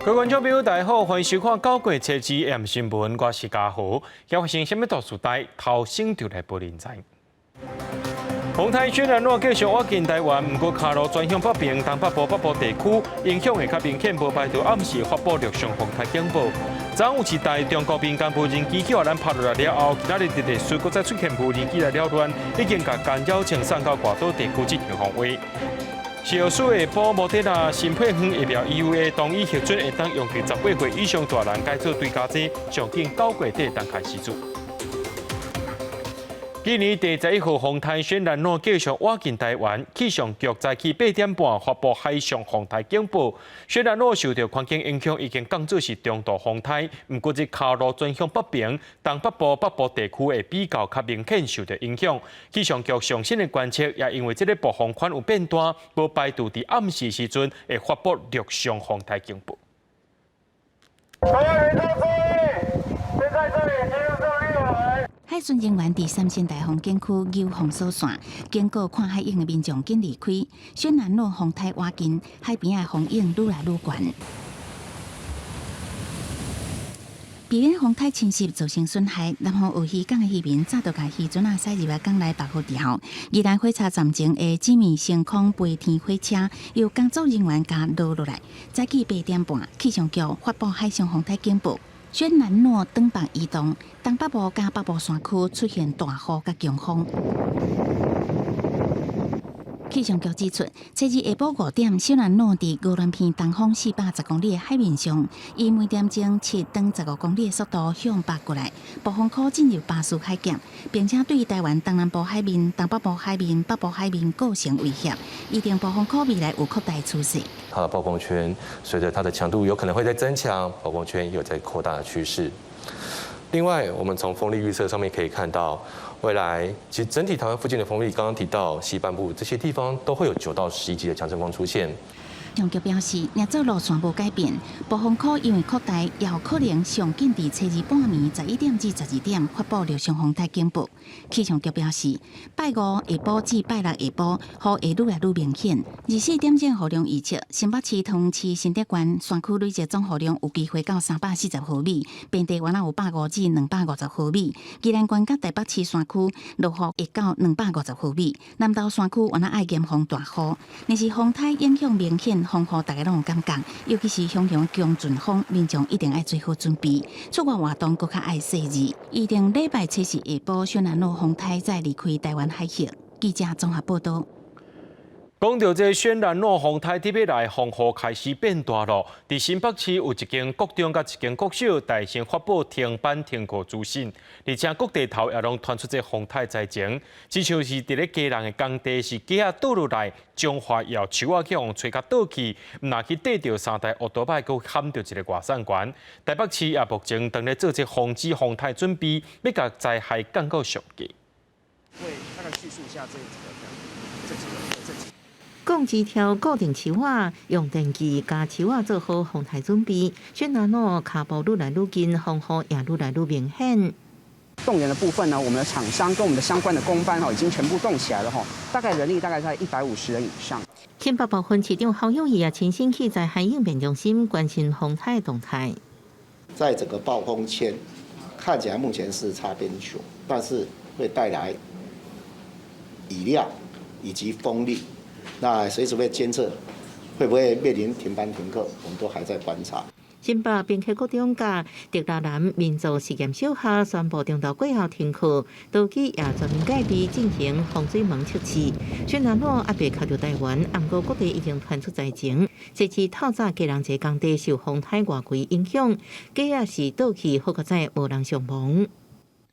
各位觀眾朋友，大家好，歡迎收看九月七日 M 新聞，我是嘉豪。今發生啥物大事代，頭先就來報您知。風颱雪蘭諾繼續倚近台灣，毋過跤路轉向北邊，東北部、北部地區影響會較明顯，無排除暗時發布陸上風颱警報。昨昏有一台中國民間無人機去予咱拍落來了後，今仔日佇地閣再出現無人機來擾亂，已經共干擾前送到外島地區進行防衛。小鼠下晡，莫德納新配方疫苗 EUA 同意核准，會當用佇18歲以上大人改做追加劑，上緊9月底當開始做。今年第11號風颱雪蘭諾繼續倚近台灣，氣象局早起8點半發布海上風颱警報。雪蘭諾受到環境影響，已經降做是中度風颱，毋過這跤路轉向北邊，東北部、北部地區會比較較明顯受到影響。氣象局上新的觀測也因為這个暴風圈有變大，無排除佇暗時時陣會發布陸上風颱警報。所有民眾注意，現在這裡進入海巡人員佇三星大風景區扭封鎖線，警告看海湧的民眾緊離開。雪蘭諾風颱倚近，海邊的風湧愈來愈懸。避免風颱侵襲造成損害，南方鱷魚港的漁民早就共漁船仔駛入來港內白河潮。宜蘭火車站前的紫暝星空飛天火車，由工作人員共落落來。早起8點半，氣象局發布海上風颱警報。雪蘭諾轉北移動，東北部佮北部山區出現大雨佮強風。氣象局指出，初二下晡5點，雪蘭諾佇宜蘭縣東方410公里的海面上，以每點鐘7轉15公里的速度向北過來，暴風區進入巴士海峽，並且對台灣東南部海面、東北部海面、北部海面構成威脅。預定暴風區未來有擴大趨勢。它的暴風圈隨著它的強度有可能會再增強，暴風圈有在擴大的趨勢。另外，我們從風力預測上面可以看到，未來其實整體台灣附近的風力，剛剛提到西半部這些地方都會有9到11級的強陣風出現。氣象局表示，若做路線無改變，暴風區因為擴大，也有可能上緊佇初二半暝11點至12點發布陸上風颱警報。氣象局表示，拜五下晡至拜六下晡，雨會愈來愈明顯。24點鐘雨量預測，新北市、桃園市、新竹縣山區累計總雨量有機會到340毫米，平地約有150至250毫米。宜蘭縣佮台北市山區落雨會到250毫米，南投山區約愛嚴防大雨。若是風颱影響明顯，風雨大家攏有感覺，尤其是雄雄強陣風，民眾一定愛做好準備。出外活動閣較愛細緻。預定禮拜七日下晡，雪蘭諾風颱再離開台灣海峽。記者綜合報道。講到這雪蘭諾風颱特別來，風雨開始變大咯。佇新北市有一間國中佮一間國小，大聲發布停班停課資訊，而且各地頭也攏傳出這風颱災情，親像是佇咧基隆的工地是機仔倒落來，中華搖樹仔去予吹共倒去，毋若去綴著三台烏多擺，閣撼著一个外送員。台北市也目前當咧做這防止風颱準備，欲共災害降到上低。會大概敘述一下這幾個，這幾個，這幾。鋼枝條固定樹仔，用電器共樹仔做好風颱準備。雪蘭諾跤步愈來愈近，風雨也愈來愈明顯。動員的部分呢，我們的廠商跟我們的相關的工班哈，已經全部動起來了哈，大概人力大概在150人以上。新北部分市長侯友宜也親身去災害應變中心關心風颱動態。在整個暴風圈看起來目前是擦邊球，但是會帶來雨量以及風力。那隨時會監測，會不會面臨停班停課，我們都還在觀察。新北平溪國中佮竹苎南民族實驗小學宣布中晝過後停課，多機也全面戒備進行防水門測試。雪蘭諾猶未靠著台灣，毋過各地已經傳出災情。這次透早基隆一個工地受風颱外圍影響，架仔是倒去，好佳哉無人傷亡。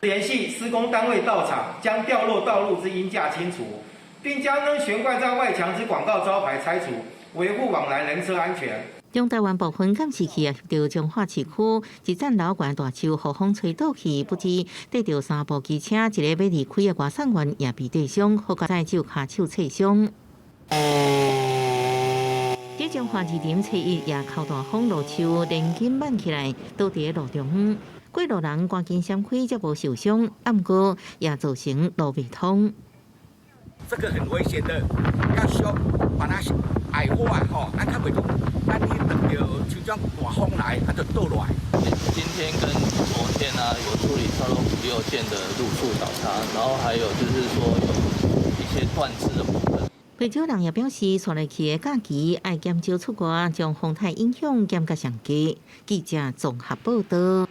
聯繫施工單位到場，將掉落道路之鷹架清除，並將仍懸掛在外牆之廣告招牌拆除，維護往來人車安全。中台灣部分監視器也翕著彰化市區一層樓懸大樹，予風吹倒去，不止綴著三部機車，一个欲離開的外送員也被綴傷，好佳哉只有跤手擦傷。佇彰化二林初一也哭大風落樹，連根挽起來，倒佇路中央，過路人趕緊閃開，才無受傷，毋過也造成路袂通。這個很危險的，要修把它矮化吼，啊，較袂講，咱去撞著樹這種大風來，它就倒落來。今天跟昨天呢，有處理差不多五六件的路樹倒塌，然後還有就是說有一些斷枝的部分。不少人也表示，紲落去的假期愛減少出外，將風颱影響減甲上低。記者綜合報道。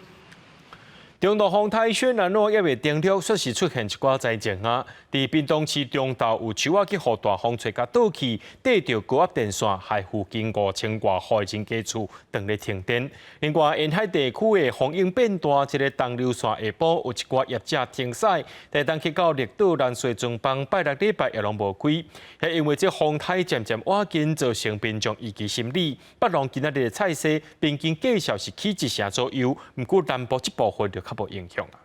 中度風颱雪蘭莪猶未登陸，煞是出現一寡災情啊！佇屏東市中投有樹仔去予大風吹共倒去，綴著高壓電線，害附近5000外戶的人家厝斷咧停電。另外，沿海地區的風湧變大，這個東流線下晡有一寡業者停駛，台東去到綠島蘭西船房拜六禮拜也攏無開。係因為這風颱漸漸倚近，造成民眾預期心理。北農今仔日的菜市平均價數是起一成左右，毋過南部這部分就較無影響啊。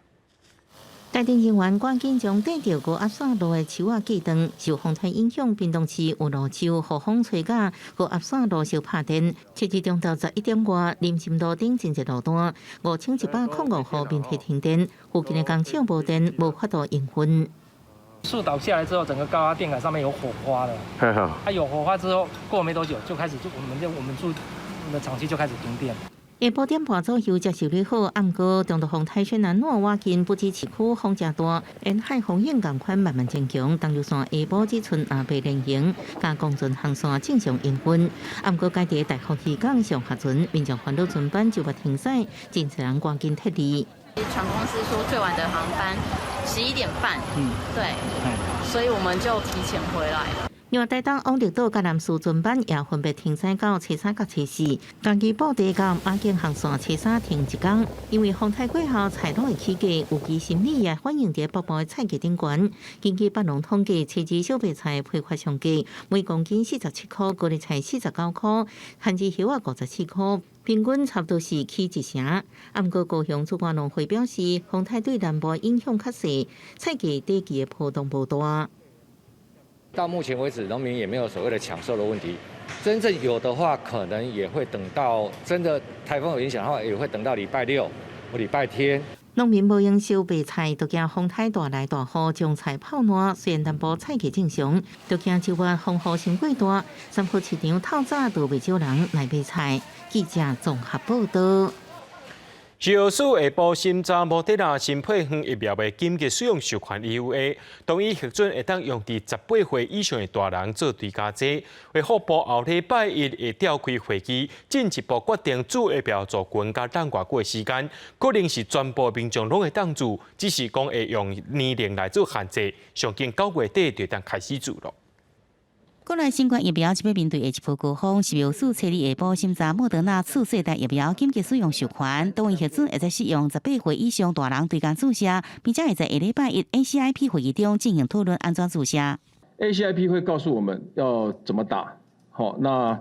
台電人員趕緊將綴著高壓線路的樹仔鋸斷，受風颱影響，屏東市有路樹予風吹甲高壓線路相拍電。七日中晝11點外，林森路頂真濟路段5105戶面體停電，附近的工廠無電，無法度營運。樹倒下來之後，整個高壓電桿上面有火花了。它有火花之後，過沒多久就開始就我們就我們住的廠區就開始停電。下晡點半左右才修理好，毋過中度風颱雪蘭莪倚近不只市區風誠大，沿海風湧仝款慢慢增強，東流線下晡只賰阿伯連營，佮光船航線正常營運。毋過該地大福漁港上下船，民眾煩惱船班就欲停駛，真濟人趕緊撤離。船公司說最晚的航班11點半，對，所以我們就提前回來了。另外，台東往綠島佮南勢船班也分別停駛到初三佮初四，家己布袋到馬景航線初三停一工。因為風颱過後，菜攏會起價，預期心理也反映佇北部的菜價頂懸。根據北農統計，初二小白菜批發上價每公斤47塊，高麗菜49塊，番薯葉仔54塊，平均差不多是起一成。毋過高雄主管農會表示，風颱對南部影響較細，菜價短期的波動無大。到目前為止，農民也沒有所謂的搶售的問題。真正有的話，可能也會等到真的颱風有影響的話，也會等到禮拜六或禮拜天。農民無閒收白菜，都驚風颱帶來大雨，將菜泡爛。雖然淡薄菜價正常，都驚就話風雨傷過大，三和市場透早都袂少人來買菜。記者綜合報道。食藥署下晡審查莫德納新配方疫苗的緊急使用授權 EUA，同意核准會當用佇18歲以上的大人做追加劑。衛福部後禮拜一會召開會議，進一步決定注疫苗族群佮等偌久的時間，可能是全部民眾攏會當注，只是講會用年齡來做限制。上緊9月底就當開始注囉。國內新冠疫苗這擺面對的一波高峰，食藥署初二下晡審查莫德納次世代疫苗緊急使用授權，同意核准會使適用18歲以上大人追加注射，並且會在下禮拜一 ACIP 會議中進行討論按怎注射。 ACIP 會告訴我們要怎麼打，好，那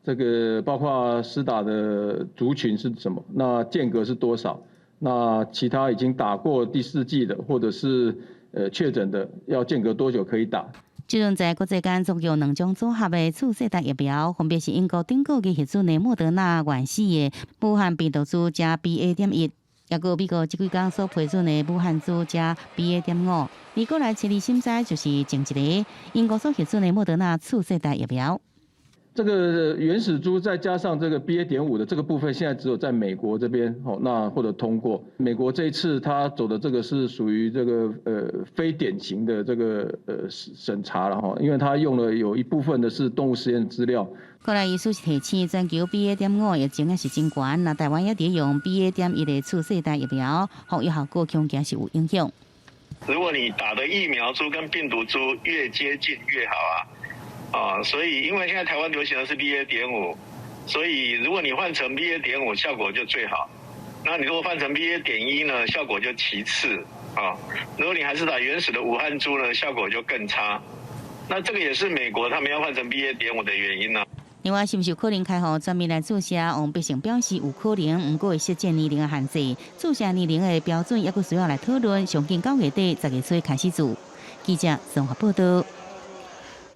這個包括施打的族群是什麼，那間隔是多少，那其他已經打過第四劑的，或者是確診的，要間隔多久可以打？這陣在國際間總共兩種組合的次世代疫苗，分別是英國頂個月核准的莫德納原始的武漢病毒株加 BA.1，抑閣美國這幾工所批准的武漢株加 BA.5。而過來初二審查就是前一个英國所核准的莫德納次世代疫苗。這個原始株再加上這個 BA.5的這個部分，現在只有在美國這邊哦，那獲得通過。美國這一次他走的這個是屬於這個非典型的這個審查了哈，因為他用了有一部分的是動物實驗資料。過來意思是提醒全球 BA.5疫情也是真懸，那台灣也佇用 BA.1的次世代疫苗，防疫效果恐驚是有影響。如果你打的疫苗株跟病毒株越接近越好啊。啊，所以因為現在台灣流行的是 BA.5，所以如果你換成 BA.5，效果就最好。那你如果換成 BA.1呢，效果就其次啊。如果你還是打原始的武漢株呢，效果就更差。那這個也是美國他們要換成 BA.5的原因呢。另外，是毋是有可能開放全民來注射？王必勝表示有可能，毋過會設置年齡的限制，注射年齡的標準抑閣需要來討論。上緊9月底10月初開始注。記者綜合報道。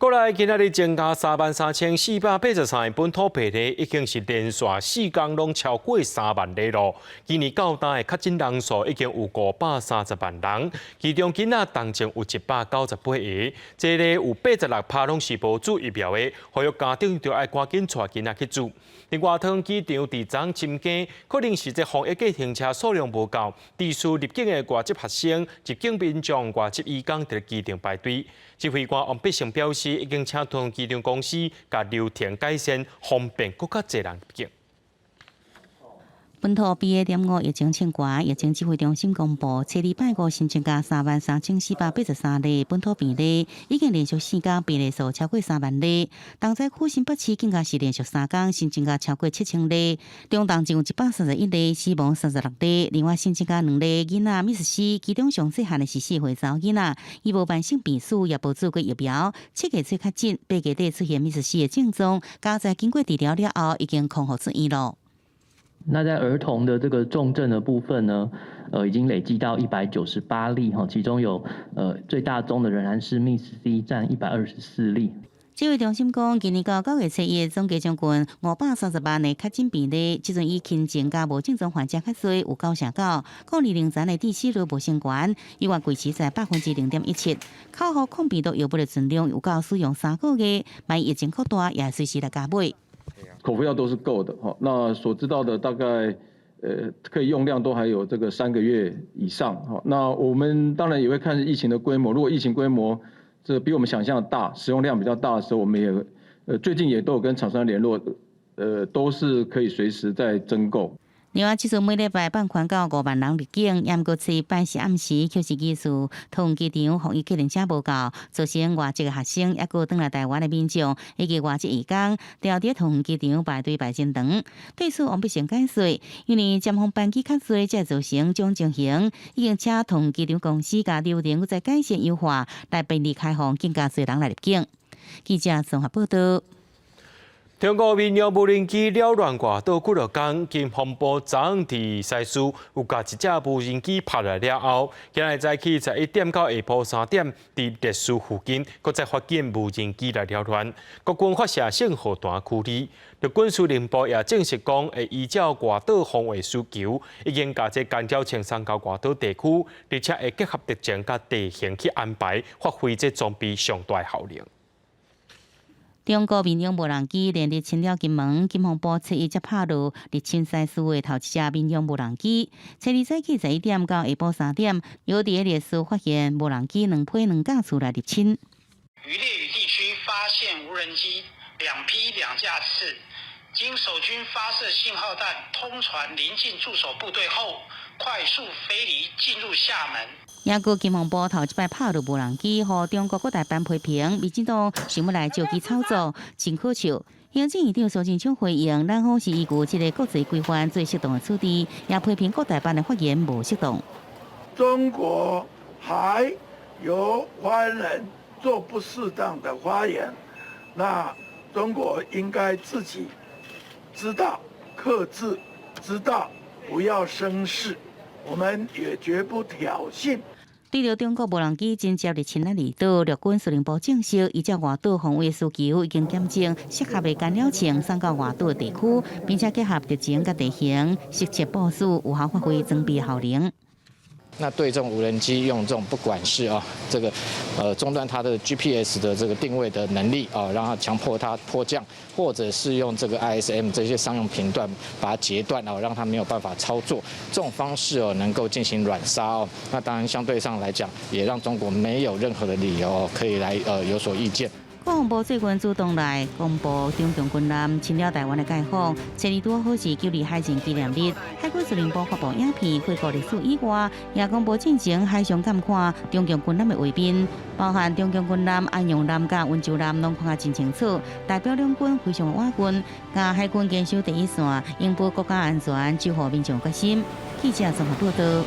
國內今仔日增加33,483本土病例，已經是連續4工攏超過3萬例咯。今年到今的確診人數已經有530萬人，其中囡仔當中有198個，這个有86%攏是無注疫苗的，呼籲家長著愛趕緊帶囡仔去注。另外，桃園機場佇昨深更，可能是這防疫計程車數量無夠，致使入境的外籍學生、入境民眾、外籍移工佇機場排隊。指揮官王必勝表示，已經請桃園機場公司共流程改善，方便閣較濟人入境。本土 BA.5疫情升懸，疫情指揮中心公布，初二拜五新增加33,483例本土病例，已經連續4工病例數超過3萬例。東在區新北市更加是連續3工新增加超過7000例，中重症有131例，死亡36例。另外新增加兩例囡仔 MIS-C，其中上細漢的是4歲查某囡仔，伊無慢性病史，也無注過疫苗，7月初確診，8月底出現 MIS-C 的症狀，佳哉經過治療了後，已經康復出院了。那在兒童的這個重症的部分呢，已經累計到198例哈，其中有最大宗的仍然是 MIS-C 佔124例。指揮中心講，今年到9月初一，總計將近530萬的確診病例，這陣以輕症佮無症狀患者較濟，有9成9，個年齡層的致死率無升懸，依然維持在0.17%。口服抗病毒藥物的存量有夠使用3個月，萬一疫情擴大，也隨時來加買。口服藥都是夠的，哈。那所知道的大概，可以用量都還有這個3個月以上，哈。那我們當然也會看疫情的規模，如果疫情規模這比我們想象的大，使用量比較大的時候，我們也，最近也都有跟廠商聯絡，都是可以隨時在增購。另外，這次每禮拜放寬到5萬人入境，毋過初拜四暗時，卻是疑似桃園機場防疫客運車無夠，造成外籍的學生，抑閣轉來台灣的民眾，以及外籍移工，牢佇桃園機場排隊排真長。對此，王必勝解釋，因為尖峰班機較濟，才造成這種情形，已經請桃園機場公司共流程閣再改善優化，來便利開放更加濟人來入境。記者綜合報道。中國民用無人機擾亂外島幾落工，金防部昨昏佇西嶼有共一隻無人機拍落了後，今日早起11點到下晡3點，佇烈嶼附近，閣再發現無人機來擾亂，國軍發射信號彈驅離。陸軍司令部也證實講，會依照外島防衛需求，已經共這干擾艇送到外島地區，而且會結合敵情佮地形去安排，發揮這裝備上大效能。中國民用無人機連日侵擾金門，金防部初一才拍落入侵西嶼的頭一隻民用無人機。初二早起11點到下晡3點，有佇烈嶼發現無人機兩批兩架次來入侵。於烈嶼地區發現無人機兩批兩架次，經守軍發射信號彈通傳鄰近駐守部隊後，快速飛離進入廈門。抑閣金防部頭一擺拍落無人機，予中國國台辦批評，民進黨想欲來借機炒作，真可笑。行政院長蘇貞昌回應，南方是依據這個國際規範做適當的處置，也批評國台辦的發言無適當。中國還有發言人做不適當的發言，那中國應該自己知道克制，知道不要生事，我們也絕不挑釁。對著中國無人機真正入侵咱離島，陸軍司令部證實，依照外島防衛需求，已經檢證適合的干擾艇送到外島地區，並且結合敵情佮地形，適切部署，有效發揮裝備效能。那對這種無人機用這種不管是啊這個中斷它的 GPS 的這個定位的能力啊，讓它強迫它迫降，或者是用這個 ISM 這些商用頻段把它截斷哦，讓它沒有辦法操作，這種方式哦能夠進行軟殺哦。那當然相對上來講，也讓中國沒有任何的理由可以來有所意見。國防部最近主動來公布中共軍艦侵擾台灣的概況，初二拄好是九二海戰紀念日，海軍司令部發布影片回顧歷史以外，也公布進前海上監看中共軍艦的畫面，包含中共軍艦安陽艦佮溫州艦攏看得真清楚，代表兩軍非常穩軍，佮海軍堅守第一線，永保國家安全，守護民眾決心。記者綜合報道。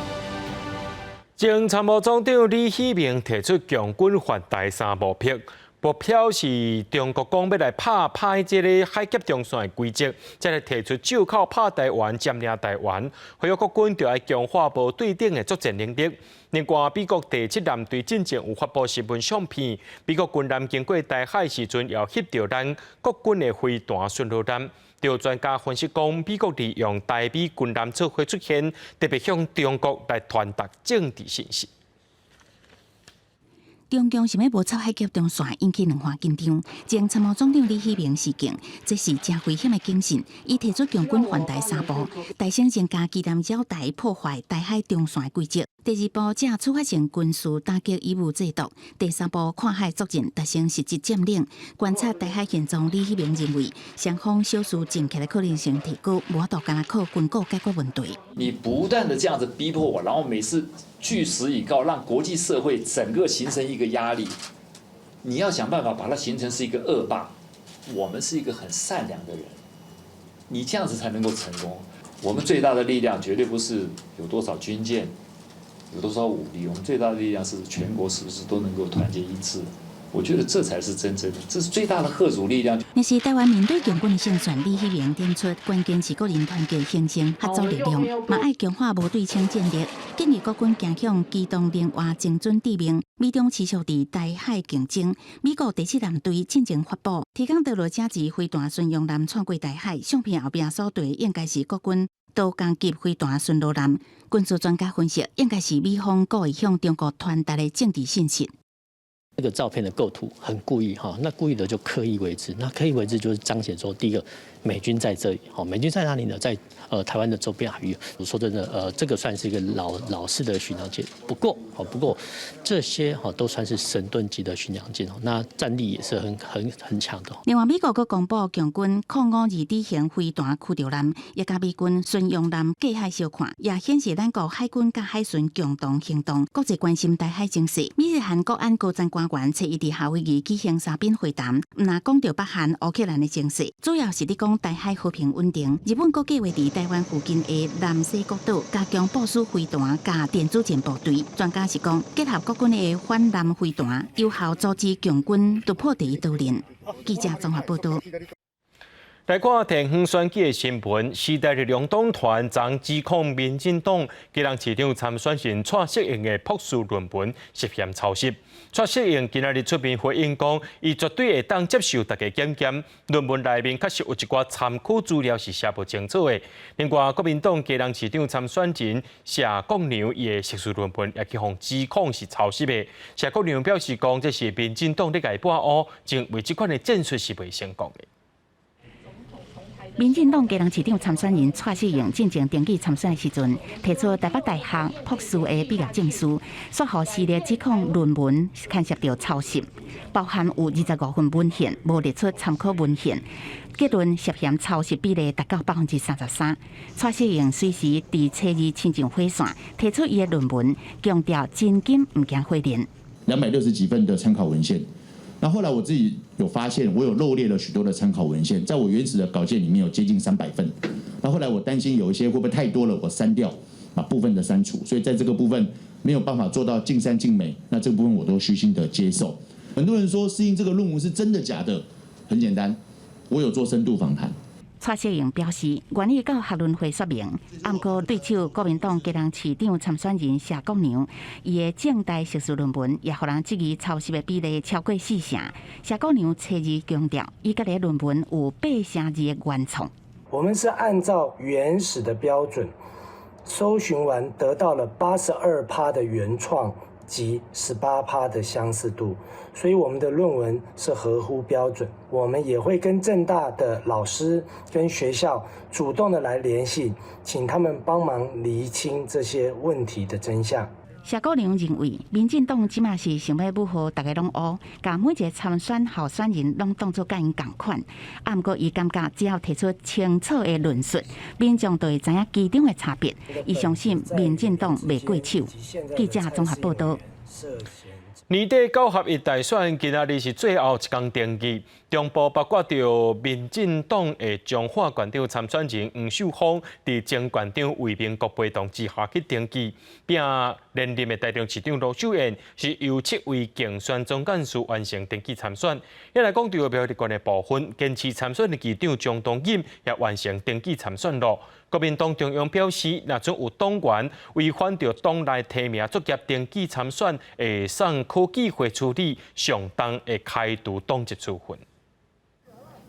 前參謀總長李喜明提出共軍犯台三步癖。目標是中國講欲來拍歹這个海峽中線的規則，再來提出借口拍台灣、佔領台灣，呼籲國軍著愛強化無對等的作戰能力。另外，美國第七艦隊進前有發布新聞相片，美國軍艦經過台海時陣，有翕著咱國軍的飛彈巡邏艦。有專家分析講，美國利用台美軍艦做伙出現，特別向中國來傳達政治信息。中共想欲無插海峽中線，引起兩岸緊張。前參謀總長李喜明示警，這是誠危險的警訊。伊提出共軍環台三步，提升增加機艦繞台破壞台海中線的規則。第二步，藉觸發性軍事打擊以武制獨。第三步，跨海作戰達成實質佔領。觀察台海現狀，李喜明認為，雙方小事爭起的可能性提高，無法度干焦靠軍武解決問題。你不斷的這樣子逼迫我，然後每次據實以告，讓國際社會整個形成一個壓力。你要想辦法把它形成是一個惡霸，我們是一個很善良的人，你這樣子才能夠成功。我們最大的力量絕對不是有多少軍艦，有多少武力，我們最大的力量是全國是不是都能夠團結一致？我覺得這才是真正的，這是最大的嚇阻力量。若是台灣面對共軍的勝算，李喜明點出關鍵是個人團結形成合作力量，嘛愛強化無對稱戰力，建議國軍走向機動靈活精準致命。美中持續佇台海競爭，美國第七艦隊進前發布，提供登陸者級飛彈巡洋艦穿過台海，相片後壁所綴應該是國軍刀工級飛彈巡邏艦。軍事專家分析，應該是美方故意向中國傳達的政治信息。這個照片的構圖很故意哈，那故意的就刻意為之，那刻意為之就是彰顯說，第一個美軍在這裡，好，美軍在哪裡呢？在台灣的周邊海域。我說真的，這個算是一個老式的巡洋艦，不過這些哈都算是神盾級的巡洋艦哦，那戰力也是很強的。另外，美國閣公布共軍05-2 D 型飛彈驅逐艦，也佮美軍巡洋艦隔海相看，也顯示咱國海軍佮海巡共同行動。國際關心台海情勢，美日韓國安高層官員初一佇夏威夷舉行三邊會談，毋但講著北韓、烏克蘭的情勢，主要是咧講台海和平穩定。日本閣計劃佇台灣附近的南勢角島加強部署飛彈佮電子戰部隊。專家是講，結合國軍的反艦飛彈，有效阻止共軍突破第一島鏈。記者綜合報道。來看地方選舉的新聞，時代力量黨團昨指控民進黨基隆市長參選人蔡適應的博士論文涉嫌抄襲。蔡適應今仔日出面回應講，伊絕對會當接受大家檢驗。論文內面確實有一寡參考資料是寫無清楚的。另外，國民黨基隆市長參選人謝國樑伊的碩士論文也去予指控是抄襲的。謝國樑表示講，這是民進黨咧共伊抹烏，認為這款的戰術是袂成功的。民進黨基隆市長參選人蔡適應進前登記參選的時陣，提出台北大學博士的畢業證書，煞予時力指控論文牽涉著抄襲，包含有25份文獻無列出參考文獻，結論涉嫌抄襲比例達到33%。蔡適應隨時佇初二親上火線，提出伊的論文，強調真金毋驚火煉。 260幾份的參考文獻。那後來我自己有發現，我有漏列了許多的參考文獻，在我原始的稿件裡面有接近300份。那後來我擔心有一些會不會太多了，我刪掉，把部分的刪除，所以在這個部分沒有辦法做到盡善盡美。那這個部分我都虛心的接受。很多人說適應這個論文是真的假的，很簡單，我有做深度訪談。蔡適應表示，願意到學倫會說明。毋過對手國民黨基隆市長參選人謝國樑，伊的政大碩士論文也予人質疑抄襲的比例超過四成。謝國樑初二強調，伊家己論文有八成二的原創。我們是按照原始的標準搜尋完，得到了82趴的原創及18趴的相似度，所以我們的論文是合乎標準。我們也會跟政大的老師、跟學校主動的來聯繫，請他們幫忙釐清這些問題的真相。謝國樑認為，民進黨這馬是想欲予逐家攏烏，共每一個參選候選人攏當做佮𪜶仝款。啊，毋過伊感覺只要提出清楚的論述，民眾就會知影其中的差別。伊相信民進黨袂過手。記者綜合報道。年底九合一大選，今仔日是最後一工登記。中部包括著民進黨的彰化縣長參選人黃秀芳，佇前縣長魏明國陪同之下去登記，並連任的台中市長盧秀燕是由七位競選總幹事完成登記參選。一來講著苗栗縣的部分，堅持參選的市長鍾東錦也完成登記參選囉。國民黨中央表示，若准有黨員違反著黨內提名作業登記參選，會送考紀會處理，上重會開除黨籍處分。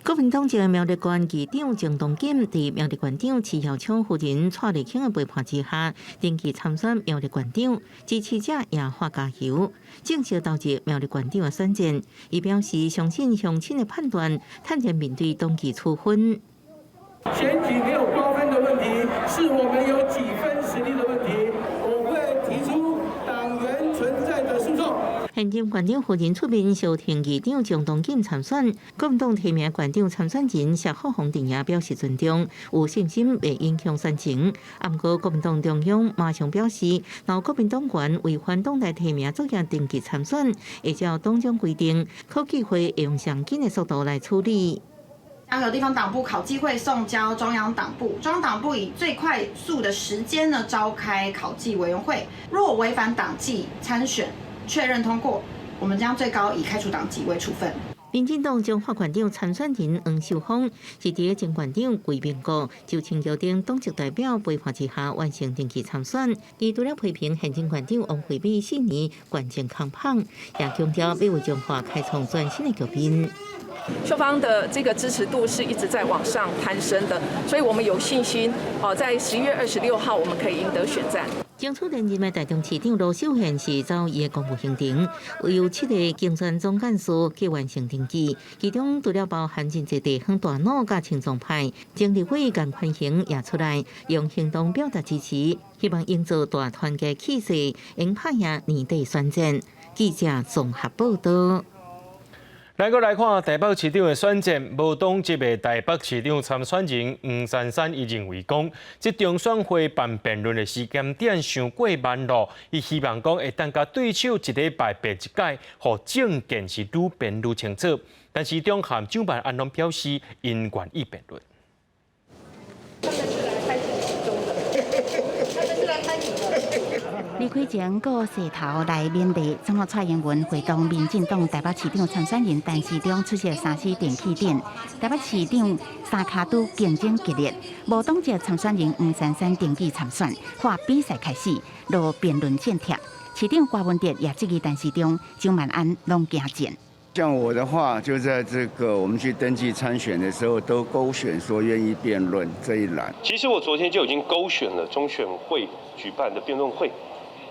國民黨籍苗栗縣市長鍾東錦佇苗栗縣長徐耀昌夫人蔡麗卿的陪伴之下，登記參選苗栗縣長，支持者也喊加油，正式投入苗栗縣長的選戰。伊表示相信鄉親的判斷，坦然面對黨紀處分。選舉沒有高分的問題，是我們有幾分實力的問題。我會提出黨員存在的訴訟。現任縣長夫人出面相挺議長鍾東錦參選，國民黨提名縣長參選人謝富宏陣營表示尊重，有信心袂影響選情。毋過國民黨中央馬上表示，若國民黨員違反黨內提名作業登記參選，會照黨章規定，考紀會會用上緊的速度來處理。將由地方黨部考紀會送交中央黨部，中央黨部以最快速的時間呢召開考紀委員會。若違反黨紀參選確認通過，我們將最高以開除黨籍為處分。民進黨彰化縣長參選人黃秀芳是佇前縣長魏明國、周清玉等黨籍代表陪伴之下完成登記參選。伊除了批評現任縣長王惠美4年縣政空芳，也強調欲為彰化開創全新的局面。秀芳的這個支持度是一直在往上攀升的，所以我們有信心哦，在11月26號我們可以贏得選戰。爭取連任的台中市長盧秀燕是走伊的公務行程，有7個競選總幹事去完成登記，其中除了包含真濟地方大佬佮親中派，前立委顏寬恆也出來用行動表達支持，希望營造大團結氣勢，用拍贏年底選戰。記者綜合報道。咱閣來看台北市長的選戰，無黨籍的台北市長參選人黃珊珊，伊認為講，這中選會辦辯論的時間點傷過慢囉，伊希望講會當共對手一禮拜辯一擺，予政見是愈辯愈清楚。但是中函蔣萬安攏表示，𪜶願意辯論。他們是來參選中的，他們是來參選的。離開前，閣勢頭來勉勵總統蔡英文會同民進黨台北市長參選人陳時中出席3C電器展。台北市長三跤拄競爭激烈，無黨籍參選人黃珊珊登記參選，喊比賽開始，落辯論戰帖。市長柯文哲也質疑陳時中、蔣萬安攏驚戰。像我的話，就在這個我們去登記參選的時候，都勾選說願意辯論這一欄。其實我昨天就已經勾選了中選會舉辦的辯論會。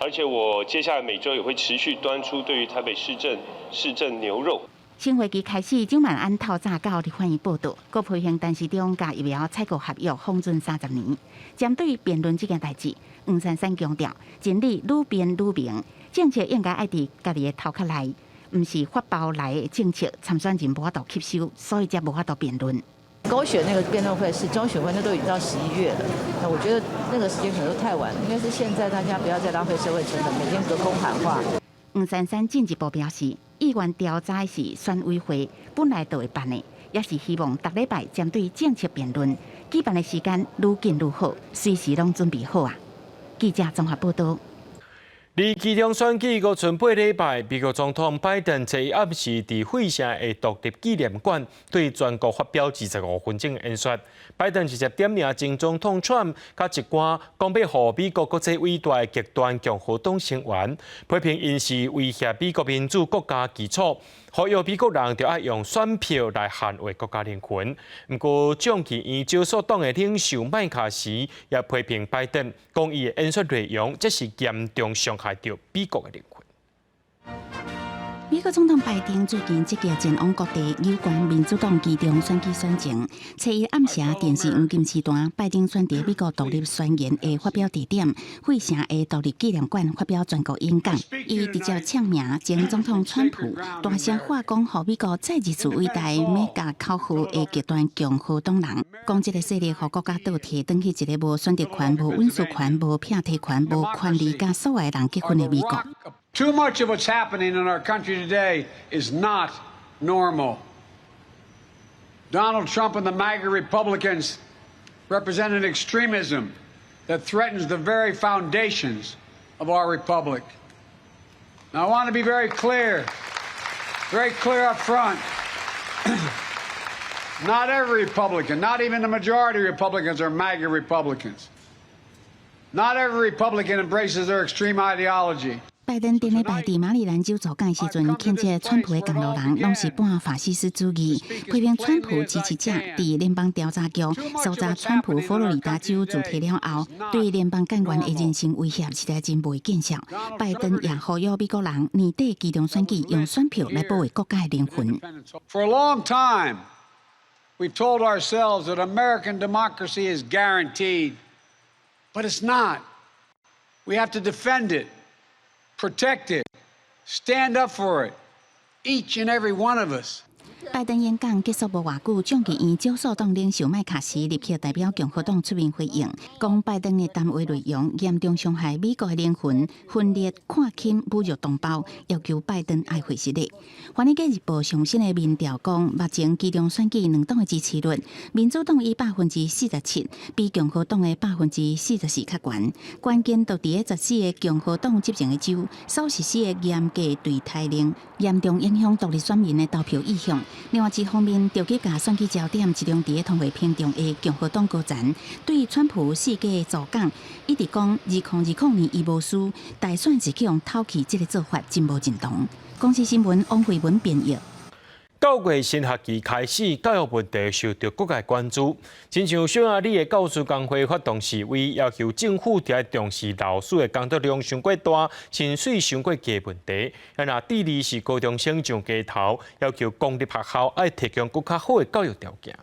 而且我接下來每周也會持續端出對於台北市政市政牛肉。新會期開始，蔣萬安透早到立法院報到，閣批評陳時中共疫苗採購合約封存30年。針對辯論這件代誌，黃珊珊強調，真理愈辯愈明，政策應該愛佇家己的頭殼內，毋是發包來的政策，參選人無法度吸收，所以才無法度辯論。勾選那個辯論會是中選會，那都已經到11月了。那我覺得那個時間可能都太晚了，應該是現在大家不要再浪費社會成本，每天隔空喊話。黃珊珊進一步表示，意願調查的是選委會本來就會辦的，也是希望逐禮拜針對政策辯論舉辦的時間愈緊愈好，隨時攏準備好啊。記者綜合報道。離期中選舉閣賰8禮拜，美國總統拜登昨暗時佇費城的獨立紀念館對全國發表25分鐘演說。拜登直接點名前總統川普佮一寡講欲予美國閣再偉大的極端共和黨成員，批評𪜶是威脅美國民主國家基礎，呼籲美國人著愛用選票來捍衛國家靈魂。毋過，眾議院少數黨的領袖麥卡錫也批評拜登，講伊的演說內容這是嚴重傷害著美國的靈魂。美國總統拜登最近積極前往各地有關民主黨期中選舉選情。初一暗暝電視黃金時段，拜登選佇美國獨立宣言的發表地點費城的獨立紀念館發表全國演講。伊直接嗆名前總統川普，大聲喊講，予美國再一次偉大 MAGA 口號的極端共和黨人，講這个勢力予國家倒退，轉去一个無選擇權、無隱私權、無聘提權、無權利佮所有人結婚的美國。Too much of what's happening in our country today is not normal. Donald Trump and the MAGA Republicans represent an extremism that threatens the very foundations of our republic. Now, I want to be very clear, very clear up front. Not every Republican, not even the majority of Republicans are MAGA Republicans. Not every Republican embraces their extreme ideology. 拜登頂禮拜佇馬里蘭州助講時陣，譴責川普的同路人攏是半法西斯主義，批評川普支持者佇聯邦調查局搜查川普佛羅里達州住宅了後，對聯邦幹員的人身威脅實在真袂見笑。拜登也呼籲美國人年底期中選舉用選票來保衛國家的靈魂。 For a long time, we've told ourselves that American democracy is guaranteed, but it's not. We have to defend it, protect it, stand up for it, each and every one of us. 拜登演講結束無偌久，眾議院少數黨領袖麥卡錫立刻代表共和黨出面回應，講拜登的談話內容嚴重傷害美國的靈魂，分裂、看輕、侮辱同胞，要求拜登愛回失禮。華爾街日報上新的民調講，目前期中選舉兩黨的支持率，民主黨以47%，比共和黨的44%較懸。關鍵就佇咧14個共和黨執政的州所實施的嚴格對台令，嚴重影響獨立選民的投票意向。另外一方面，著急共選舉焦點集中佇咧通貨膨脹的共和黨高層，對川普四界助講，一直講2020年伊無輸，大選是去予偷去，這个做法真無認同。公視新聞王慧文編譯。九月新學期開始，教育問題受到各界關注。親像匈牙利的教師工會發動示威，要求政府著愛重視老師的工作量傷過大、薪水傷過低問題。啊，若智利是高中生上街頭，要求公立學校愛提供閣較好的教育條件。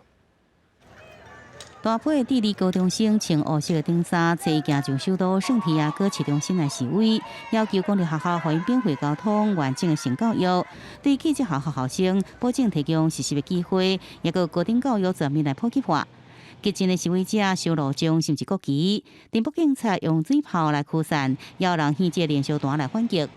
大批智利高中生穿烏色的長衫，齊行上首都聖地亞哥市中心來示威，要求公立學校予𪜶免費交通、完整的性教育，對寄宿學校學生保證提供實習的機會，抑閣高等教育全面來普及化。激進的示威者燒路障，甚至國旗，鎮暴警察用水炮來驅散，也有人掀這連燒彈來反擊。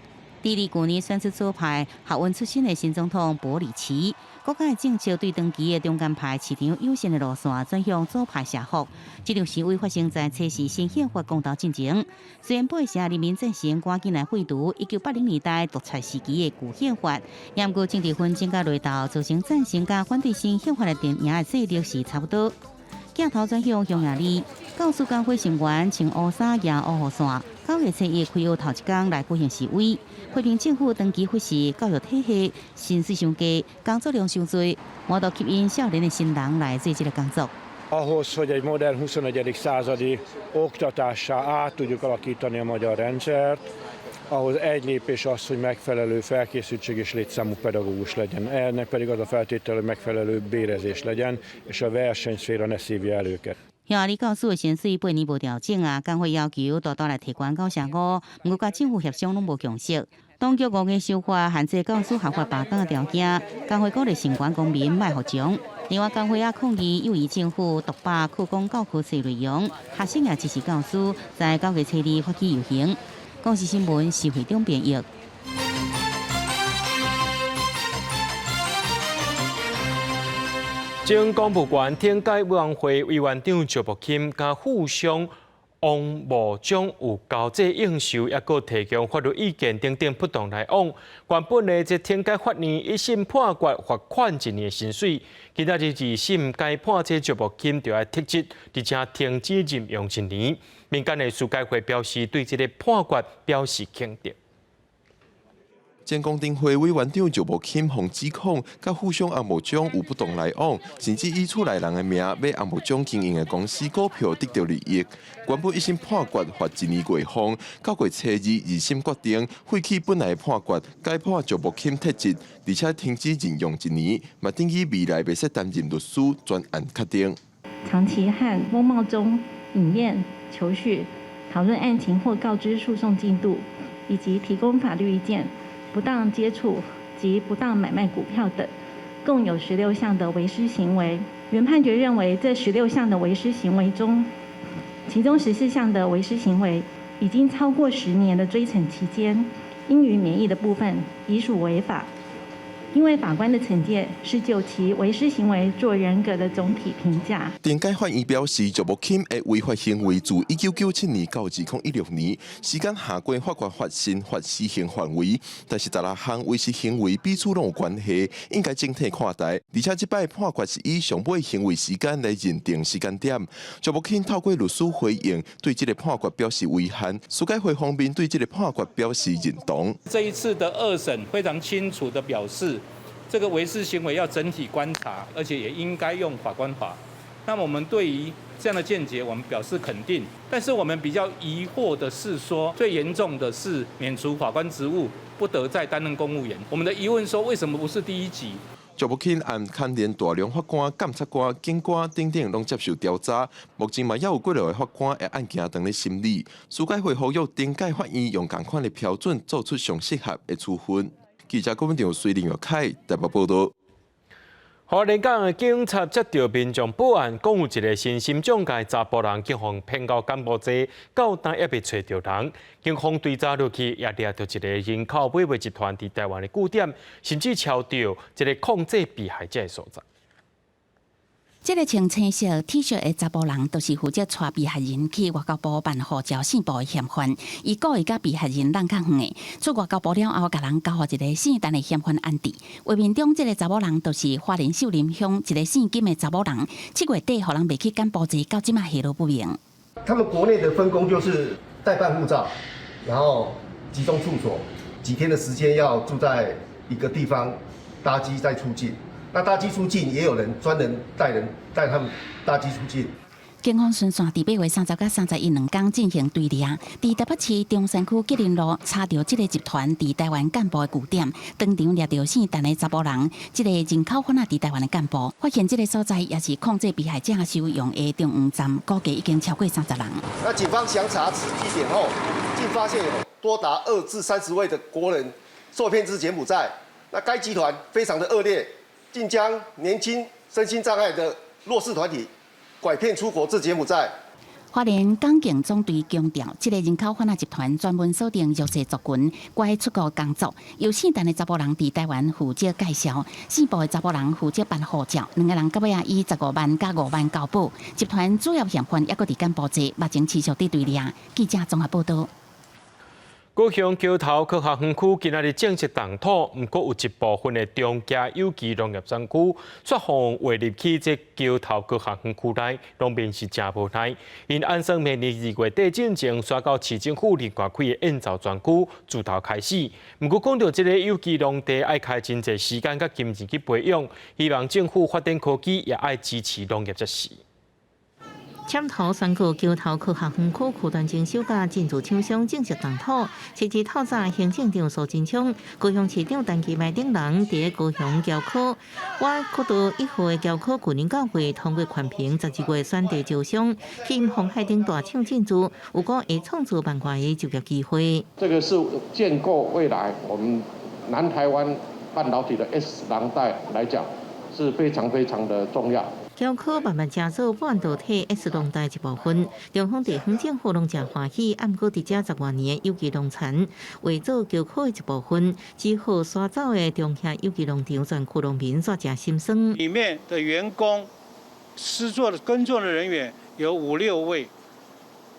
智利舊年選出左派學運出身的新總統博里奇，國家的政策對長期的中間派市場友善的路線轉向左派社福。這場示威發生在測試新憲法公投進前。雖然8成人民贊成趕緊來廢除1980年代獨裁時期的舊憲法，毋過政治紛爭佮內鬥，造成贊成佮反對新憲法的陣營的勢力是差不多。鏡頭轉向匈牙利，教師工會成員穿烏衫舉烏雨傘，9月初一開學頭一工來舉行示威，批評政府長期忽視教育體系，薪水傷低，工作量傷濟，無度吸引少年的新人來做這个工作。 Ahhoz, hogy egy modern 21. Századi oktatássá át tudjuk alakítani a magyar rendszert, ahhoz egy lépés az, hogy megfelelő felkészültség és létszámú pedagógus legyen. Ennek pedig az a feltétel, hogy megfelelő bérezés legyen, és a versenyszféra ne szívja el őket. 匈牙利教師的薪水八年無調整啊，工會要求大大來提懸9成5，毋過佮政府協商攏無共識。當局5月修法限制教師合法罷工的條件，工會鼓勵成員公民莫服從。另外，工會也抗議右翼政府獨霸擴講教科書內容，學生也支持教師在9月初二發起遊行。公視新聞施惠中編譯。前公務員懲戒委員會委員長趙木欽佮富商王茂章有交際應酬，抑閣提供法律意見等等不當來往。原本呢，這懲戒法院一審判決罰款一年薪水，今仔日二審改判這趙木欽著愛撤職，而且停止任用一年。民間的司改會表示對這个判決表示肯定。前公聽會委員長趙木欽予指控，佮富商翁茂章有不當來往，甚至以厝內人的名買翁茂章經營的公司股票得著利益。原本一審判決罰一年月俸，9月初二二審決定廢棄本來的判決，改判趙木欽撤職，而且停止任用一年，嘛等於未來袂使擔任律師，專案確定。長期和翁茂忠飲宴、求敘、討論案情或告知訴訟進度，以及提供法律意見。不當接觸及不當買賣股票等，共有16項的違失行為。原判決認為，這16項的違失行為中，其中14項的違失行為已經超過10年的追懲期間，應予免役的部分，已屬違法。因為法官的懲戒是就其違失行為做人格的總體評價。頂解法院表示，石木欽的違法行為自1997年到2016年，時間下過法官發現罰死刑範圍，但是十六項違失行為彼此攏有關係，應該整體看待。而且這擺判決是以上尾行為時間來認定時間點。石木欽透過律師回應，對這個判決表示遺憾。司改會方面對這個判決表示認同。這一次的二審非常清楚地表示，這個違失行為要整體觀察，而且也應該用法官法。那麼我們對於這樣的見解，我們表示肯定。但是我們比較疑惑的是說，最嚴重的是免除法官職務，不得再擔任公務員。我們的疑問說，為什麼不是第一級？石木欽案牽連大量法官、檢察官、警官等等，攏接受調查。目前嘛，猶有幾落個法官的案件當咧審理。司改會呼籲頂解法院用仝款的標準，做出上適合的處分。記者郭文長、隋林玉凱台北報導。花蓮港的警察接到民眾報案，講有一個身心障礙查埔人，警方騙到柬埔寨，到今猶未揣著人。警方追查落去，也掠著一个人口買賣集團佇台灣的據點，甚至抄著一个控制被害者的所在。這个穿青色 T 恤的查埔人，就是負責帶被害人去外交部辦護照申報的嫌犯。伊故意共被害人挵較遠的，出外交部了後，共人交予一个姓陳的嫌犯安置。畫面中這个查某人，就是花蓮秀林鄉一个姓金的查某人。7月底，予人賣去柬埔寨，到這馬下落不明。他們國內的分工就是代辦護照，然後集中處所，幾天的時間要住在一個地方，搭機再出境。那搭機出境也有人專人帶人帶他們搭機出境。警方循線佇8月30佮31兩工進行追掠，佇台北市中山區吉林路查著這个集團佇台灣幹部的據點，當場掠著姓陳的查埔人，這个人口販仔佇台灣的幹部，發現這个所在也是控制被害者收容的中央站，估計已經超過30人。那警方詳查此地點後，竟發現有多達2至30位的國人受騙至柬埔寨。那該集團非常的惡劣。竟將年輕身心障礙的弱勢團體拐騙出國至柬埔寨。花蓮港警總隊強調，這个人口販仔集團專門鎖定弱勢族群，拐出國工作。由姓陳的查埔人佇台灣負責介紹，姓布的查埔人負責辦護照。兩个人到尾仔以15萬佮5萬交保。集團主要嫌犯猶閣佇柬埔寨，目前持續佇追掠。記者綜合報導。高雄橋頭科學園區今仔日正式動土，毋過有一部分的中嘉有機農業園區卻予劃入去這橋頭科學園區內，農民是誠無奈。𪜶按算明年2月底進前，徙到市政府另外開的燕巢專區，自頭開始。毋過講著這个有機農地愛開真濟時間佮金錢去培養，希望政府發展科技也愛支持農業才是。塹頭宣告橋頭科學園區區段徵收佮進駐廠商正式動土，設置透早行政長蘇貞昌、高雄市長陳其邁等人佇高雄橋科倚國道1號的橋科舊年9月通過環評，12月選地招商，吸引鴻海等大廠進駐，有講會創造萬外个就業機會。這個是建構未來我們南台灣半導體的 S 廊帶來講，是非常非常的重要。橋科慢慢成做半導體 S 廊帶一部分，中方地方政府攏誠歡喜，毋過佇遮10外年有機農田，劃做橋科的一部分，只好徙走的中興有機農場全區農民煞誠心酸。裡面的員工、施作的耕作的人員有五六位，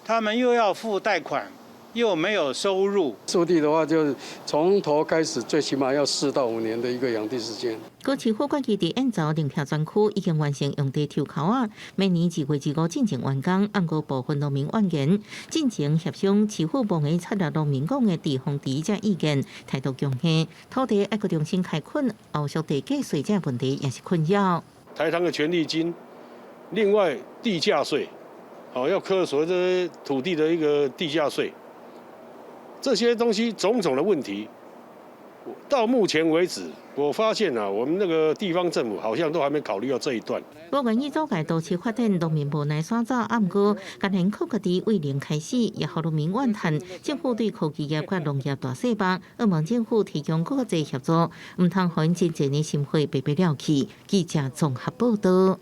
他們又要付貸款，又沒有收入。收地的話，就從頭開始，最起碼要4到5年的一個養地時間。高市府管基地燕巢林業專區已經完成用地抽鬮仔，明年2月25進前完工。毋過部分農民怨言，進前協商市府無會採納農民講的地方地這意見，態度強硬。土地愛閣重新開墾，後續地價稅這問題也是困擾。台糖的權利金，另外地價稅，哦要課所謂的土地的一個地價稅。這些東西種種的問題，到目前為止，我發現啊，我們那個地方政府好像都還沒考慮到這一段。無願意阻礙都市發展，農民無奈徙走，毋過甘願靠家己為零開始，也予農民怨嘆。政府對科技業佮農業大細目，希望政府提供閣較濟協助，毋通予𪜶真濟年心血白白了去。記者綜合報導。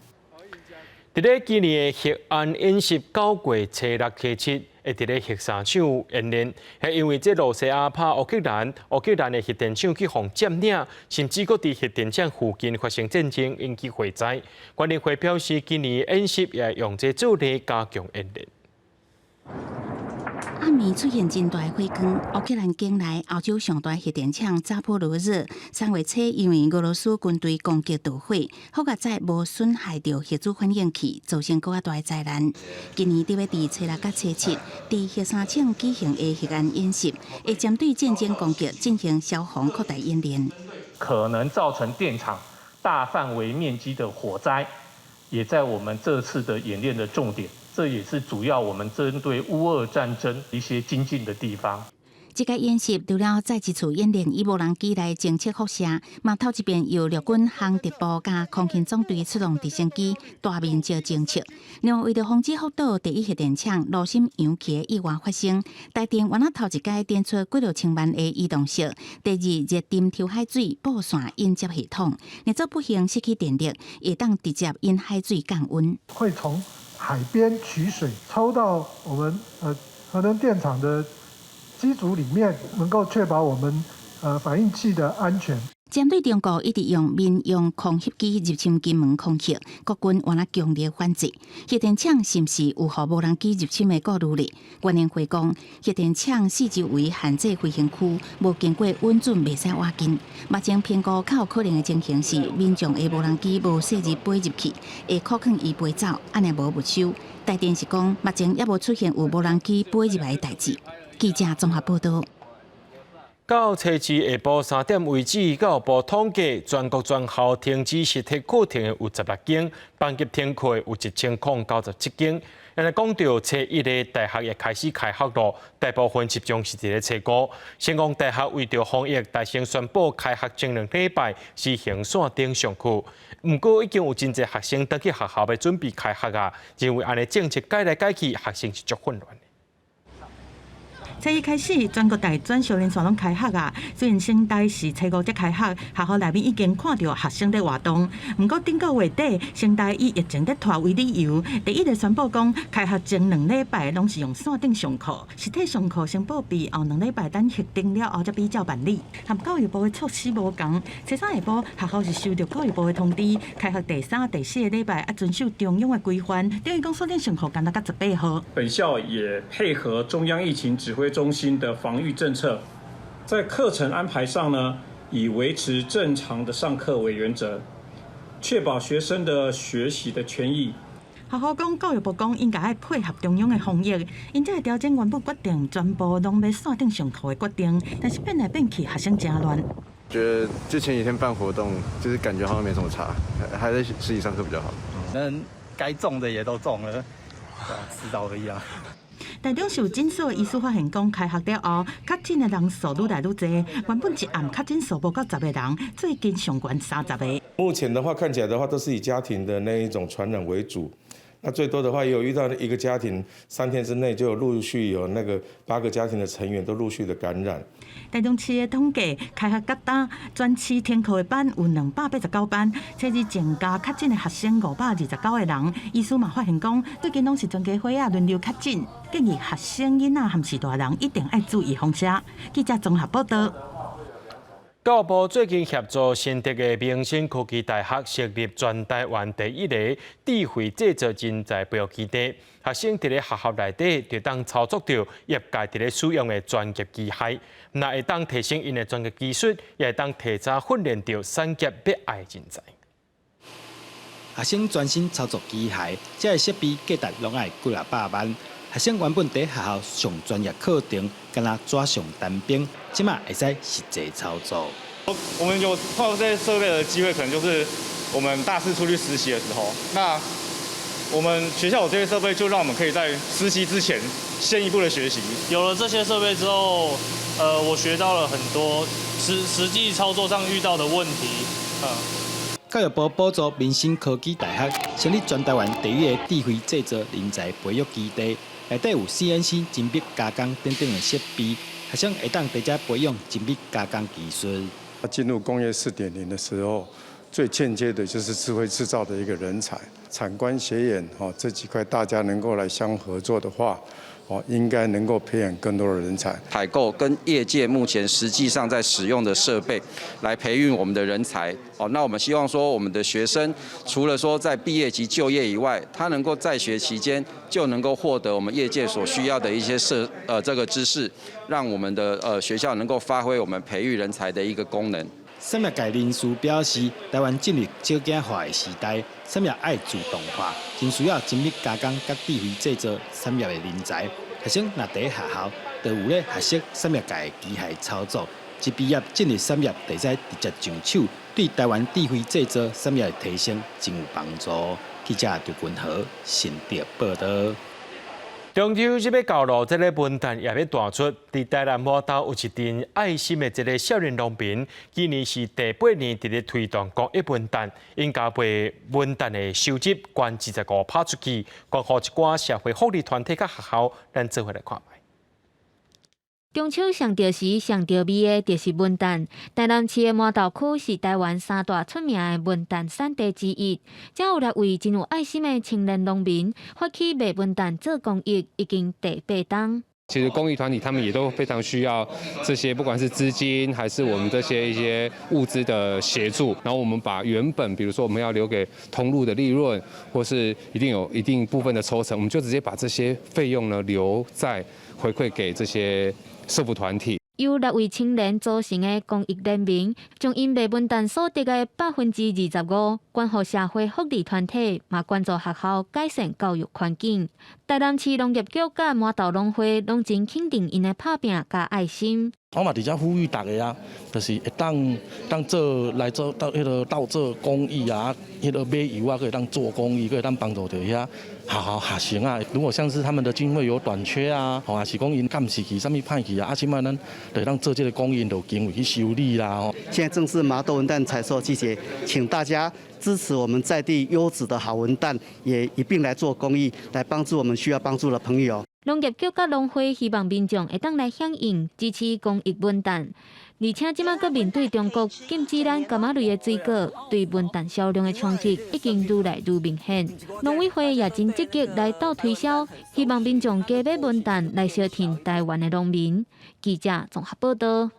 佇咧今年的核安演習九月初六、初七，會佇咧核三廠演練，係因為這羅西亞拍烏克蘭，烏克蘭的核電廠去予佔領，甚至閣佇核電廠附近發生戰爭，引起火災。國聯會表示，今年演習也用這做例加強演練。暗暝出現真大火光，烏克蘭境內歐洲上大核電廠扎波羅熱3月初因為俄羅斯軍隊攻擊導火，好佳哉無損害著核子反應器，造成閣較大災難。今年佇欲佇初六佮初七，佇核三廠舉行的核安演習，會針對戰爭攻擊進行消防擴大演練。可能造成電廠大範圍面積的火災，也在我們這次的演練的重點。這也是主要我們針對烏俄戰爭一些精進的地方。這個演習除了再一次演練以無人機來偵測輻射，嘛頭一遍由陸軍航特部佮空勤總隊出動直升機大面積偵測。另外，為著防止福島第一核電廠爐心揚起的意外發生，台電原來頭一擺展出幾落千萬的移動式第二熱沉抽海水布線引接系統，若做不幸失去電力，會當直接引海水降溫。會從海邊取水，抽到我們核能電廠的機組裡面，能夠確保我們反應器的安全。針對中國一直用民用空襲機入侵金門空域，國軍原來強烈反制。核電廠是毋是有予無人機入侵的顧慮咧？原聯會講，核電廠四周圍限制飛行區，無經過允准袂使倚近。目前評估較有可能的情形是，民眾的無人機無細膩飛入去，會扣囥伊飛走，按呢無沒收。台電是講，目前猶無出現有無人機飛入來的代誌。記者綜合報道。到初二下晡3點為止，教育部統計，全國全校停止實體課程的有16間，班級停課有1097間。按呢講著初一的大學也開始開學囉，大部分集中是佇咧初五。成功大學為著防疫，大聲宣布開學前2禮拜實行線頂上課。毋過已經有真濟學生轉去學校欲準備開學啊，認為按呢政策改來改去，學生是足混亂。初一開始，全國大專小連續攏開學啊。雖然成大是初五才開學，學校內面已經看著學生佇活動。毋過頂個月底，成大以疫情佇拖為理由，第一个宣布講開學前兩禮拜攏是用線頂上課，實體上課先報備，後兩禮拜等核定了後才比照辦理。和教育部的措施無仝，初三下晡學校是收著教育部的通知，開學第三、第四个禮拜愛遵守中央的規範，等於講線頂上課干焦到18號。本校也配合中央疫情指揮中心的防疫政策，在課程安排上呢，以維持正常的上課為原則，確保學生的學習的權益。學校講，教育部講應該愛配合中央的防疫，𪜶才會調整原本決定全部攏欲線頂上課的決定，但是變來變去，學生誠亂。覺得就前幾天辦活動，就是感覺好像沒什麼差，還是實體上課比較好。嗯，該中的也都中了，遲早而已啊。台中市診所醫師發現講，開學了後，確診的人數愈來愈濟。原本一暗確診數無到10個人，最近上懸30個。目前的話，看起來的話，都是以家庭的那一種傳染為主。那最多的話，也有遇到一個家庭3天之內就陸續有那個8個家庭的成員都陸續的感染。台中市的統計，開學到今，全市停課的班有289班，初二增加確診的學生529個人。醫師嘛發現講，最近攏是全家伙仔輪流確診，建議學生囡仔含是大人一定愛注意風險。記者綜合報道。教育部最近協助新竹的明星科技大學設立全台灣第一個智慧製造人才培育基地，學生佇咧學校內底就當操作著業界佇咧使用的專業機械，若會當提升𪜶的專業技術，也會當提早訓練著產業欲愛的人才。學生專心操作機械，這个設備價值攏愛幾若百萬。學生原本佇學校上專業課程，敢若紙上談兵，這馬會使實際操作。我們有碰到這些設備的機會，可能就是我們大四出去實習的時候。那我們學校有這些設備，就讓我們可以在實習之前先一步的學習。有了這些設備之後，我學到了很多實際操作上遇到的問題。教育部補助明星科技大學成立全台灣第一个智慧製造人才培育基地，內底有 CNC 精密加工等等的設備，學生會當佇遮培養精密加工技術。進入工業4.0的時候，最欠缺的就是智慧製造的一個人才，產官學研吼這幾塊大家能夠來相合作的話，哦，應該能夠培養更多的人才。採購跟業界目前實際上在使用的設備，來培育我們的人才。哦，那我們希望說，我們的學生除了說在畢業及就業以外，他能夠在學期間就能夠獲得我們業界所需要的一些這個知識，讓我們的學校能夠發揮我們培育人才的一個功能。產業界人士表示，台灣進入少子化的時代，產業愛自動化，真需要精密加工佮智慧製造產業的人才。學生若佇學校，就有咧學習產業界的機械操作，一畢業進入產業，就會使直接上手，對台灣智慧製造產業的提升真有幫助。記者劉君豪新竹報導。中秋節欲到囉，這个文旦也欲彈出。佇台南麻豆有一陣愛心的這个少年農民，今年是第八年佇咧推動公益文旦，𪜶加倍文旦的收入捐25%出去，捐予一寡社會福利團體佮學校，咱做伙來看覓。中秋上著時、上著味的，就是文旦。台南市的麻豆區是台灣三大出名的文旦產地之一。遮有六位真有愛心的青年農民，發起賣文旦做公益，已經第八冬。其實公益團體他們也都非常需要這些，不管是資金還是我們這些一些物資的協助。然後我們把原本，比如說我們要留給通路的利潤，或是一定有一定部分的抽成，我們就直接把這些費用呢留在回饋給這些社福團體。由六位青年組成的公益聯盟，將𪜶賣文旦所得的25%捐予社會福利團體，嘛捐助學校改善教育環境。台南市農業局佮麻豆農會攏真肯定𪜶的拍拚佮愛心。我嘛佇遮呼籲大家啊，就是會當當做來做到彼个鬥做公益啊，彼个買油啊，閣會當做公益，閣會當幫助著遐學校學生啊。如果像是他們的經費有短缺啊，吼，抑是講𪜶監視器啥物歹去啊，啊，這擺咱就會當做這个公益，就經費去修理啦。吼。現在正是麻豆文旦採收季節，請大家支持我們在地優質的好文旦，也一併來做公益，來幫助我們需要幫助的朋友。農業局佮農會希望民眾會當來響應支持公益文旦，而且這擺閣面對中國禁止咱柑仔類的水果，對文旦銷量的衝擊已經愈來愈明顯。農委會也真積極來鬥推銷，希望民眾加買文旦來相挺台灣的農民。記者綜合報導。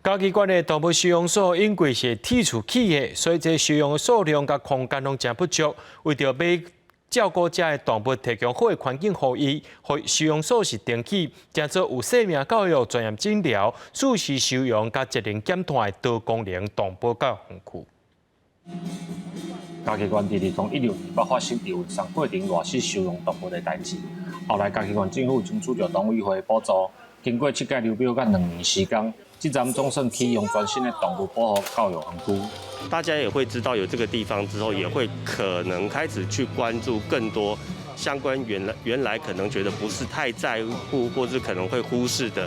嘉義縣的動物收容所因為是鐵厝起的，所以這收容的數量佮空間攏誠不足，為著欲照顧遮的動物，提供好的環境予伊，予收容所是重起，成做有生命教育、專業診療、舒適收容佮節能減碳的多功能動保教育園區。嘉義縣佇2016年捌發生佇運送過程賴死收容動物的代誌，後來嘉義縣政府爭取著農委會補助，經過七屆流標佮2年時間，這站總算啟用全新的動物保護教育園區。大家也會知道有這個地方之後，也會可能開始去關注更多相關原來可能覺得不是太在乎，或是可能會忽視的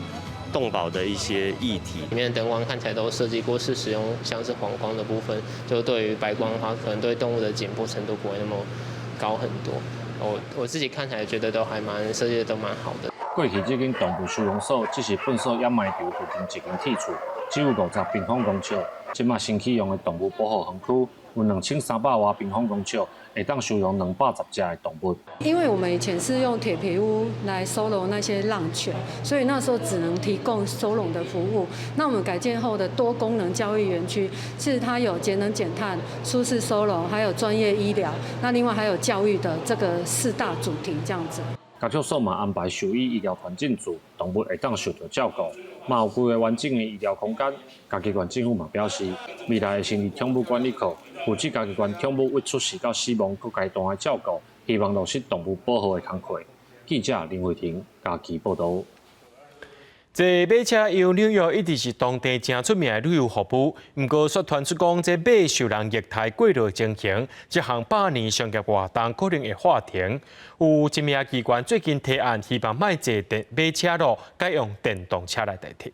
動保的一些議題。裡面的燈光看起來都設計過是使用像是黃光的部分，就對於白光的話，可能對動物的緊迫程度不會那麼高很多。我自己看起來覺得都還蠻設計得都蠻好的。過去這間動物收容所只是糞埽掩埋場附近一間鐵厝，只有50平方公尺。這馬新啟用的動物保護園區有2300外平方公尺，會當收容210隻的動物。因為我們以前是用鐵皮屋來收容那些浪犬，所以那時候只能提供收容的服務。那我們改建後的多功能教育園區，其實它有節能減碳、舒適收容，還有專業醫療，那另外還有教育的這個四大主題，這樣子。家畜所嘛安排獸醫醫療團進駐，動物會當受著照顧，嘛有規劃完整的醫療空間。嘉義縣政府嘛表示，未來會成立寵物管理課，負責嘉義縣寵物對出世到死亡各階段的照顧，希望落實動物保護的工課。記者林慧婷嘉義報導。坐馬車遊紐約一直是當地誠出名的旅遊服務，毋過卻傳出講這馬受人虐待過勞情形，這項百年商業活動可能會喊停。有一名議員最近提案，希望莫坐電馬車囉，改用電動車來代替。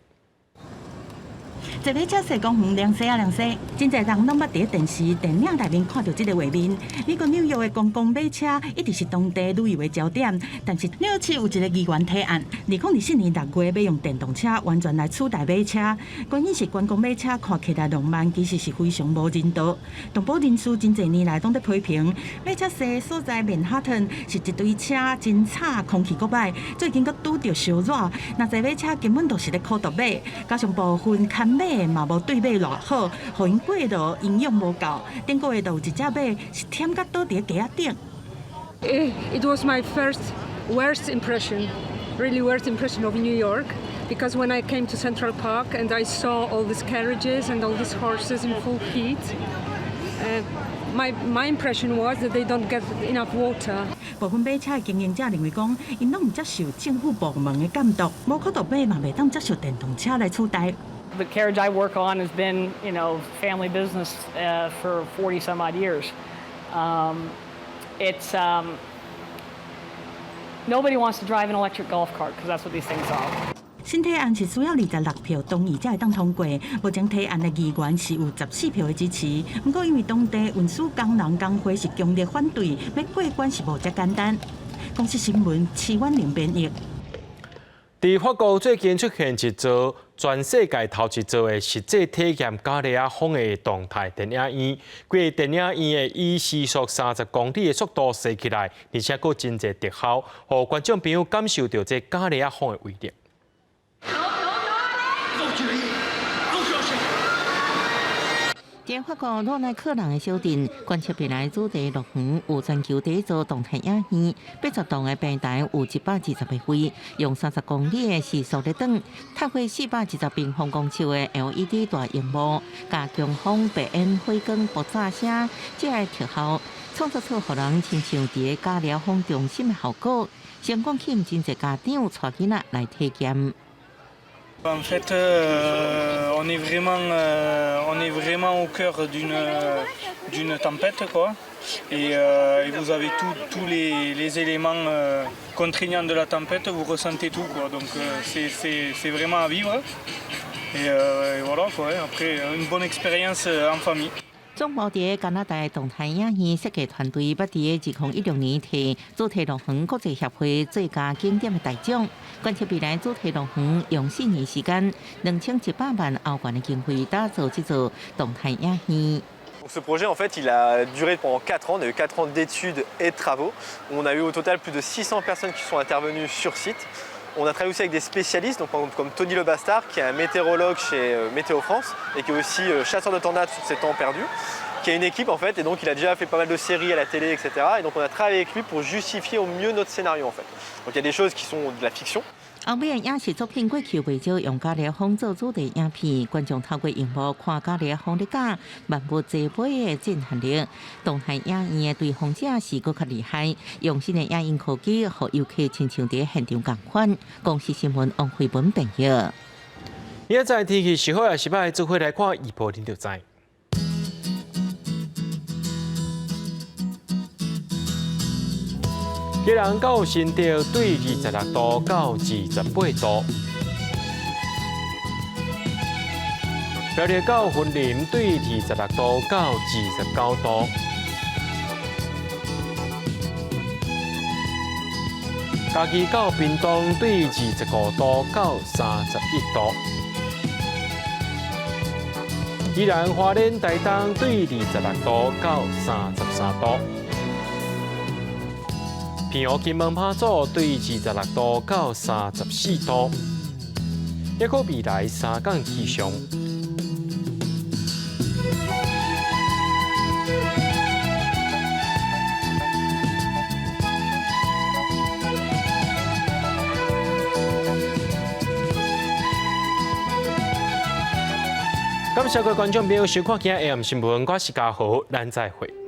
坐馬車踅公園涼踅啊涼踅，真濟人攏捌佇電視、電影內面看著這个畫面。美國紐約的公共馬車一直是當地旅遊的焦點，但是紐約市有一个議員提案，2024年6月欲用電動車完全來取代馬車。原因是觀光馬車看起來浪漫，其實是非常無人道。動保人士真濟年來攏咧批評，馬車踅所在曼哈頓是一堆車真吵，空氣閣歹，最近閣拄著燒熱，若坐馬車根本就是咧苦毒馬，加上部分牽馬的嘛無對馬偌好，予𪜶過勞營養無夠。頂個月就有一隻馬是忝甲倒佇街仔頂。 It was my first worst impression, really worst impression of New York, because when I came to Central Park and I saw all these carriages and all these horses in full heat, my impression was that they don't get enough water. 部分馬車的經營者認為講，𪜶攏毋接受政府部門的監督，無可度馬嘛袂當接受電動車來取代。 The carriage I work on has been family business for 40 some odd years. It's nobody wants to drive an electric golf cart because that's what these things are. 新提案是需要26票同意才會當通過，目前提案的議員是有14票的支持。毋過因為當地運輸工人工會是強烈反對，欲過關是無遮簡單。公視新聞徐婉玲編譯。佇法國最近出現一座全世界頭一座的實際體驗加勒亞風的動態電影院，規个電影院會以時速30公里的速度踅起來，而且閣真濟特效，予觀眾朋友感受著這加勒亞風的威力。佇法國洛奈克人的小鎮，觀測未來主題樂園有全球第一座動態影院，80棟的平台有120個位，用30公里的時速咧轉，透過420平方公尺的 LED 大螢幕，加強風、白煙、火光、爆炸聲，這个特效創造出予人親像佇個加勒風中心的效果，成功吸引真濟家長帶囡仔來體驗。 En fait, on est vraiment au cœur d'une tempête, quoi. Et vous avez tous les éléments contraignants de la tempête, vous ressentez tout, quoi. Donc c'est vraiment à vivre. Et voilà, quoi. Après, une bonne expérience en famille. 總部佇加拿大動態影院設計團隊，捌佇2016年提主題樂園國際協會最佳景點的大獎。觀測未來主題樂園用4年時間，2100萬歐元的經費打造這座動態影院。 Ce projet, en fait, il a duré pendant 4 ans. On a eu 4 ans d'études et de travaux. On a eu au total plus de 600 personnes qui sont intervenues sur site. On a travaillé aussi avec des spécialistes, donc par exemple comme Tony Le Bastard, qui est un météorologue chez Météo France et qui est aussi chasseur de tornades sur ses temps perdus, qui a une équipe en fait, et donc il a déjà fait pas mal de séries à la télé, etc. Et donc on a travaillé avec lui pour justifier au mieux notre scénario en fait. Donc il y a des choses qui sont de la fiction. 後尾影視作品過去袂少用加勒風做主題影片，觀眾透過螢幕看加勒風咧駕萬物齊飛的震撼力。動態影院的追風者是閣較厲害，用新的影音科技，予遊客親像佇現場仝款。公視新聞王慧文編譯。現在天氣是好抑是䆀，做伙來看預報，恁就知。基隆到新竹對26度到28度，苗栗到雲林對26度到29度，嘉義到屏東對25度到31度，宜蘭花蓮台東對26度到33度。澎湖金門馬祖對26度到34度，抑閣未來3工氣象。感謝各位觀眾朋友收看今日 AM 新聞，我是嘉豪，咱再會。